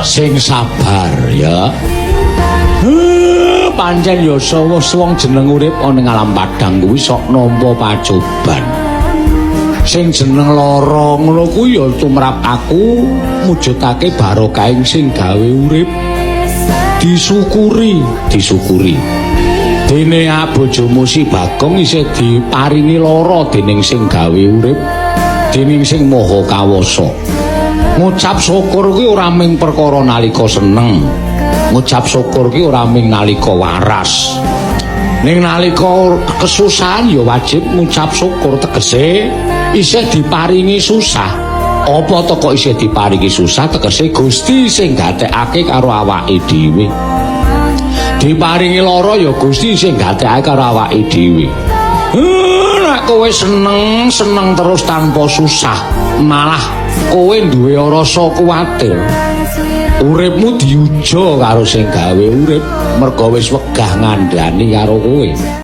Sing sabar ya. Pancen ya wong jeneng urip ana ing alam padang kuwi sok nampa pacoban. Sing jeneng lara ngono kuwi ya tumrap aku mujudake barokahing sing gawe urip. Disyukuri, disyukuri. Dene bojomu si Bagong isih diparingi lara dening sing gawe urip, dening sing maha kawasa. Ngucap syukur kuwi ora mung perkara nalika seneng. Ngucap syukur kuwi ora mung nalika waras. Ning nalika kesusahan ya wajib ngucap syukur, tegese isih diparingi susah. Apa to kok isih diparingi susah? Tegese Gusti sing gatekake karo awake dhewe. Diparingi lara ya Gusti sing gatekake karo awake dhewe. Nek kowe seneng, seneng terus tanpa susah, malah kowe duwe rasa kuwatir. Uripmu diuja karo sing gawe urip, merga wis wegah ngandani karo kowe.